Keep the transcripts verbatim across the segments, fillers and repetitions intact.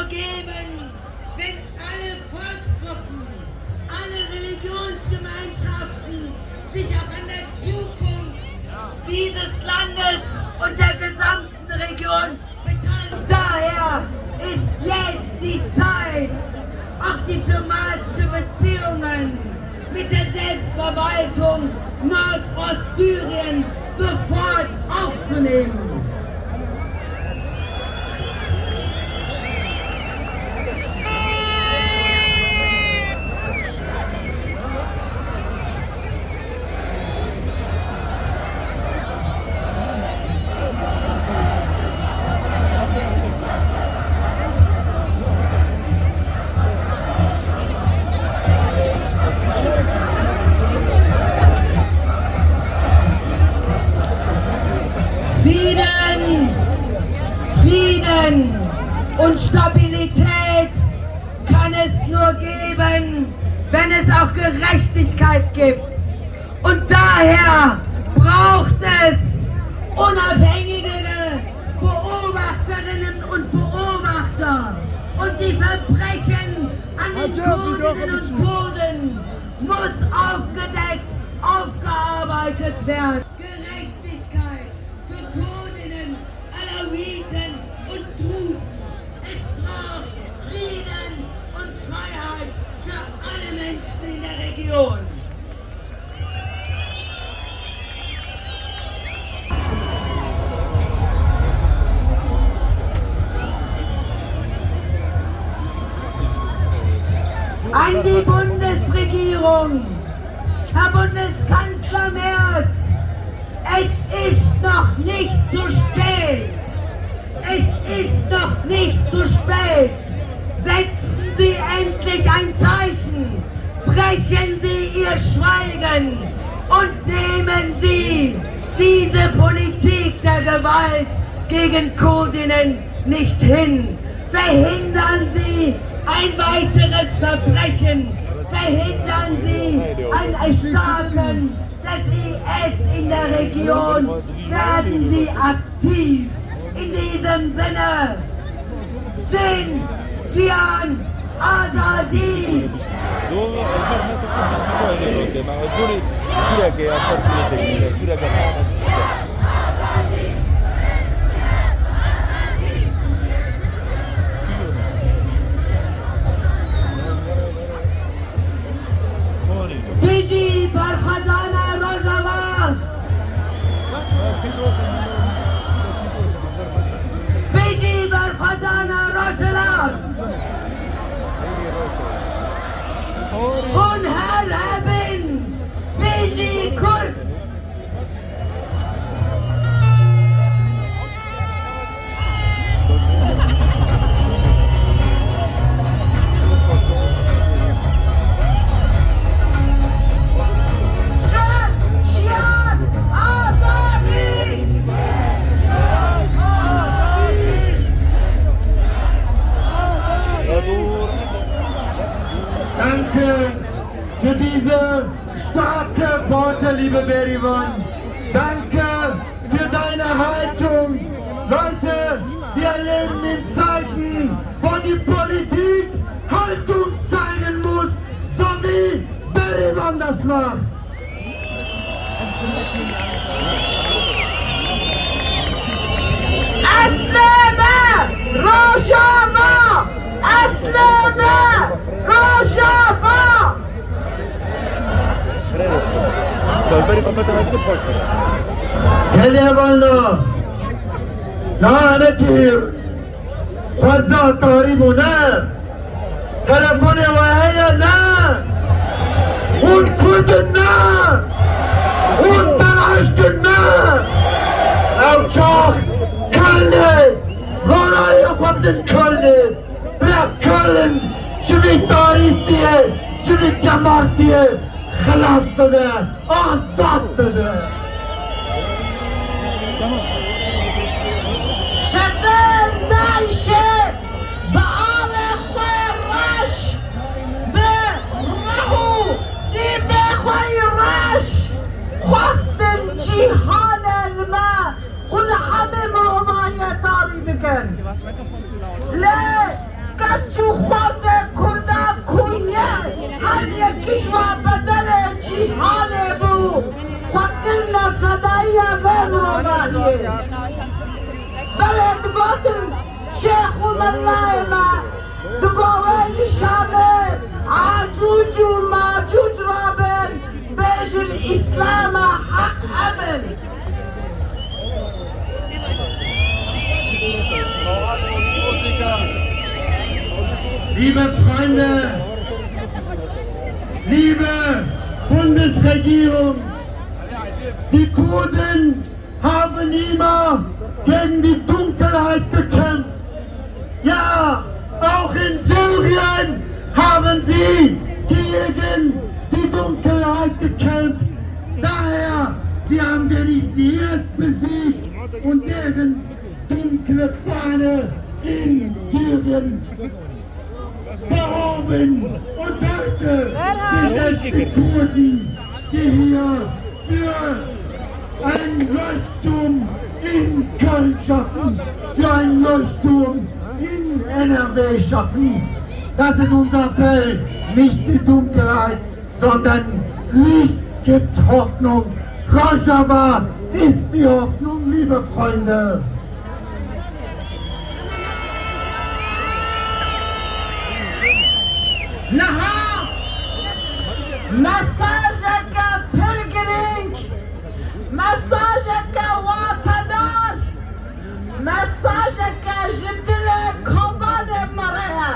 geben, wenn alle Volksgruppen, alle Religionsgemeinschaften sich auch an der Zukunft dieses Landes und der gesamten Region beteiligen. Daher ist jetzt die Zeit, auch diplomatische Beziehungen mit der Selbstverwaltung Nordostsyrien sofort aufzunehmen. Frieden, Frieden und Stabilität kann es nur geben, wenn es auch Gerechtigkeit gibt. Und daher braucht es unabhängige Beobachterinnen und Beobachter. Und die Verbrechen an den Kurdinnen und Kurden muss aufgedeckt, aufgearbeitet werden. Gerechtigkeit für Kurdinnen, Alawiten und Drusen. Es braucht Frieden und Freiheit für alle Menschen in der Region. An die Bundesregierung, Herr Bundeskanzler Merz, es ist noch nicht zu spät. Es ist noch nicht zu spät. Setzen Sie endlich ein Zeichen. Brechen Sie Ihr Schweigen und nehmen Sie diese Politik der Gewalt gegen Kurdinnen nicht hin. Verhindern Sie ein weiteres Verbrechen. Verhindern Sie ein Erstarken des I S in der Region. Werden Sie aktiv. In diesem Sinne, Jin, Jiyan, Azadi! Bijî berxwedana Rojava! Bijî berxwedana Rojhilat! Hûn her hebin! Bijî Kurd! Şer, jiyan, azadî! Danke für diese starke Worte, liebe Berivan. Danke für deine Haltung. Leute, wir leben in Zeiten, wo die Politik Haltung zeigen muss, so wie Berivan das macht. Eslê me, Rojava! Eslê me, Rojava! Gelê vano, na hinekî xweza tarî bû ne. Telefonê we heye ne. Hûn Kurd in ne. Hûn Selaşk in ne. Ew çax Kelnê, ronahiyê xwe bidin Kelnê. Bira Keln ji vî tarîtiyê, ji vî kemartiyê xilas bibe, azad bibe. Çetên DAIŞê bi alê xwe reş, bi reh û dîpê xwe yî reş xwestin cîhanê li me û li hemî mirovahiyê tarî bikin. Lê Keç û xortê Kurda ku ye, her yekî ji wan bedelê cîhanê bû, xwe kirine fedaiya vê mirovahiyê. Berê digotin şêx û melayê me, digo wê ji Şamê Acûc û Macûc rabin, bêjin Îslama heq em in. Liebe Freunde, liebe Bundesregierung, die Kurden haben immer gegen die Dunkelheit gekämpft. Ja, auch in Syrien haben sie gegen die Dunkelheit gekämpft. Daher, sie haben den ISIS besiegt und deren dunkle Fahne in Syrien behoben. Und heute sind es die Kurden, die hier für ein Leuchtturm in Köln schaffen, für ein Leuchtturm in N R W schaffen. Das ist unser Appell, nicht die Dunkelheit, sondern Licht gibt Hoffnung. Rojava ist die Hoffnung, liebe Freunde. Niha mesajeke pir girîng, mesajeke watedar, mesajeke ji dilê Kobanê me re ye.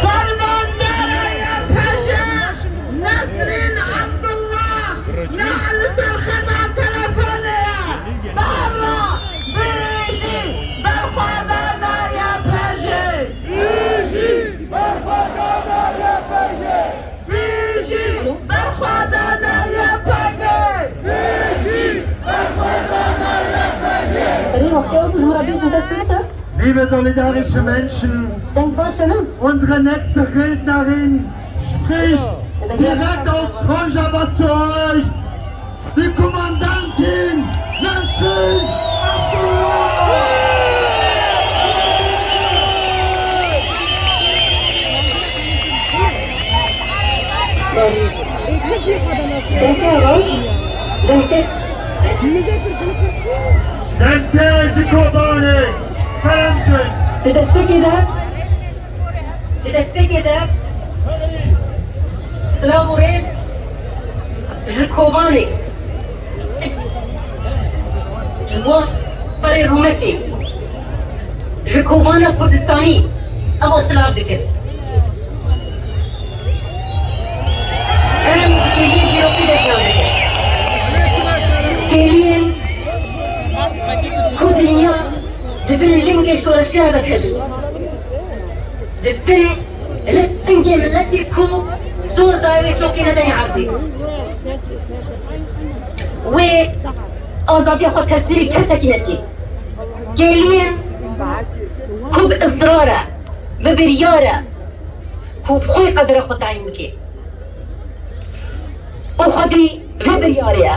Fermandara Y P J Nesrîn Abdullah niha li ser xeta telefonê ye. Berra, bijî berxwedana Y P J. Bijî berxwedana Y P J. Bijî berxwedana Y P G! Bijî berxwedana Y P G! Berê wextê ew bû ji min re bêjin dest pê bike. Liebe solidarische Menschen, Denk baş e, ne? Unsere nächste Rednerin spricht direkt aus Rojava zu euch. Die Kommandantin Nesrin Abdullah! Dengê ji Kobanê, kerem kin. Di destpêkê de Di destpêkê de silav û rêz ji Kobanê, ji warê rûmetê, ji Kobana Kurdistanî ew silav dikin. Em bi kêliyên dîrokî de jiyan dikin. Kêliyên ku dinya di bin lingê şoreşger de kir. Di bin lingê miletê ku soz dayê wê çokê nedayê erdê. Wê azadiya xwe teslîmî kesekî nekê. Kêliyên ku bi israr e, bi biryar e, ku bi xwe qedra xwe tayîn bike. û xwedî vê biryarê ye.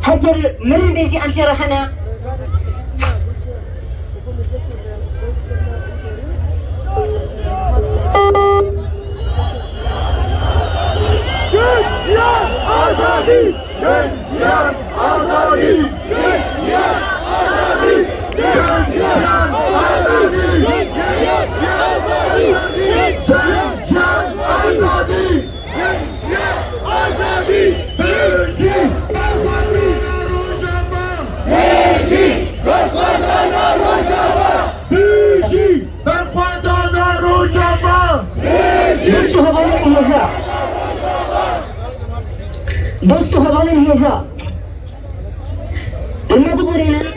Heger mirin bê jî em jê re hene. Çin, jiyan, azadî! Çin, jiyan, azadî! Çin, jiyan, azadî! Çin, jiyan, azadî! Çin, jiyan, azadî! Çin, jiyan, azadî! Bijî berxwedana Rojava! Bijî berxwedana Rojava! Bijî berxwedana Rojava! Dost û hevalên hêja. Dost û hevalên hêja. Hûn me biguherînin,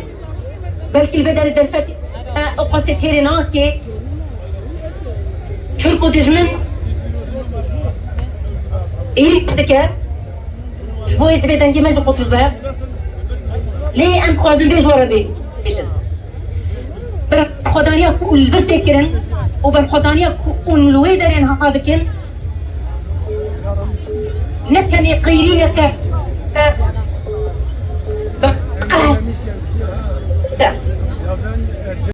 belkî li vê derê derfet, e, ew qasê têrê nake. Çunku dijmin êrîş dike. Ji bo yê divê dengê me jî qut bibe. Lê em dixwazin vê ji we re bêjin. Berxwedaniya ku hûn li vir tê kirin û berxwedaniya ku hûn li wê derê niha dikin, ne tenê qeyrîneke